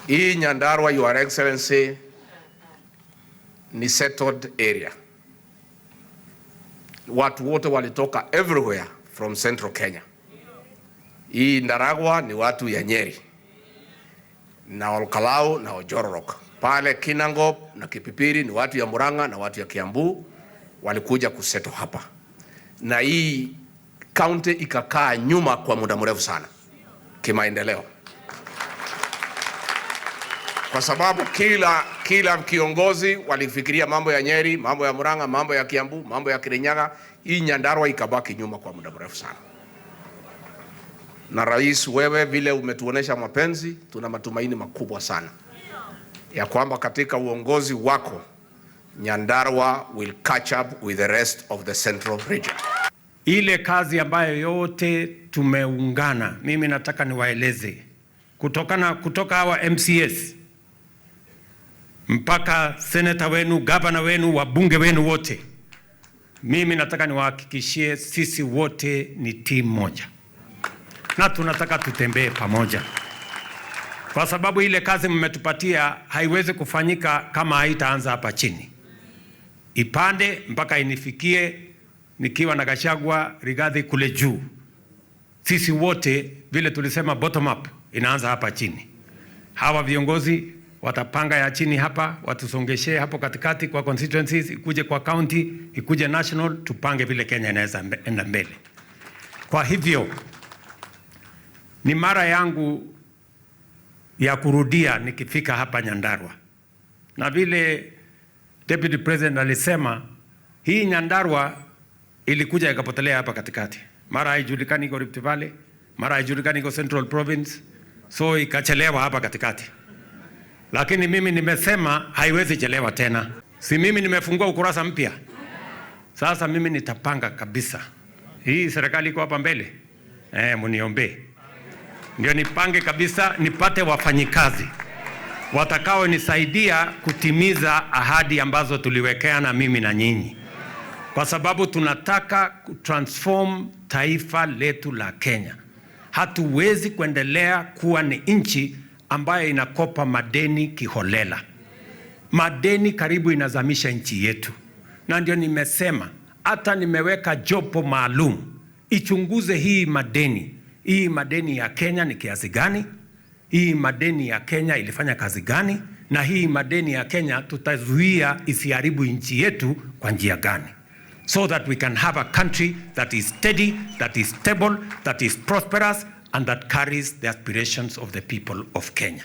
Hii Nyandarua, Your Excellency, ni settled area. Watu wote walitoka everywhere from Central Kenya. Hii Ndaragwa ni watu ya Nyeri na Olkalou na Ojororok. Pale Kinangop na Kipipiri ni watu ya Murang'a na watu ya Kiambu walikuja kusettle hapa, na hii county ikakaa nyuma kwa muda mrefu sana kimaendeleo, kwa sababu kila kiongozi walifikiria mambo ya Nyeri, mambo ya Murang'a, mambo ya Kiambu, mambo ya Kirinyaga. Hii Nyandarua ikabaki nyuma kwa muda mrefu sana. Na rais, wewe vile umetuonesha mapenzi, tuna matumaini makubwa sana ya kwamba katika uongozi wako Nyandarua will catch up with the rest of the central region. Ile kazi ambayo yote tumeungana, mimi nataka niwaeleze kutoka hawa MCAs mpaka seneta wenu, gavana wenu, wabunge wenu wote, mimi nataka niwahakikishie sisi wote ni timu moja na tunataka tutembee pamoja, kwa sababu ile kazi mmetupatia haiwezi kufanyika kama haitaanza hapa chini, ipande mpaka inifikie nikiwa na Gachagua, Rigathi kule juu. Sisi wote vile tulisema bottom up, inaanza hapa chini. Hawa viongozi watapanga ya chini hapa, watusongeshee hapo katikati kwa constituencies, ikuje kwa county, ikuje national, tupange vile Kenya inaweza enda mbele. Kwa hivyo ni mara yangu ya kurudia nikifika hapa Nyandarua, na vile Deputy President alisema hii Nyandarua ilikuja ikapotelea hapa katikati, mara haijulikani iko Rift Valley, mara haijulikani iko Central Province, so ikachelewa hapa katikati. Lakini mimi nimesema haiwezi chelewa tena. Si mimi nimefungua ukurasa mpya? Sasa mimi nitapanga kabisa. Hii serikali iko hapa mbele, mniombee ndio nipange kabisa, nipate wafanyikazi watakaonisaidia kutimiza ahadi ambazo tuliwekeana mimi na nyinyi, kwa sababu tunataka kutransform taifa letu la Kenya. Hatuwezi kuendelea kuwa ni nchi ambayo inakopa madeni kiholela. Madeni karibu inazamisha nchi yetu, na ndio nimesema hata nimeweka jopo maalum ichunguze hii madeni. Hii madeni ya Kenya ni kiasi gani? Hii madeni ya Kenya ilifanya kazi gani? Na hii madeni ya Kenya tutazuia isiharibu nchi yetu kwa njia gani? So that we can have a country that is steady, that is stable, that is prosperous and that carries the aspirations of the people of Kenya.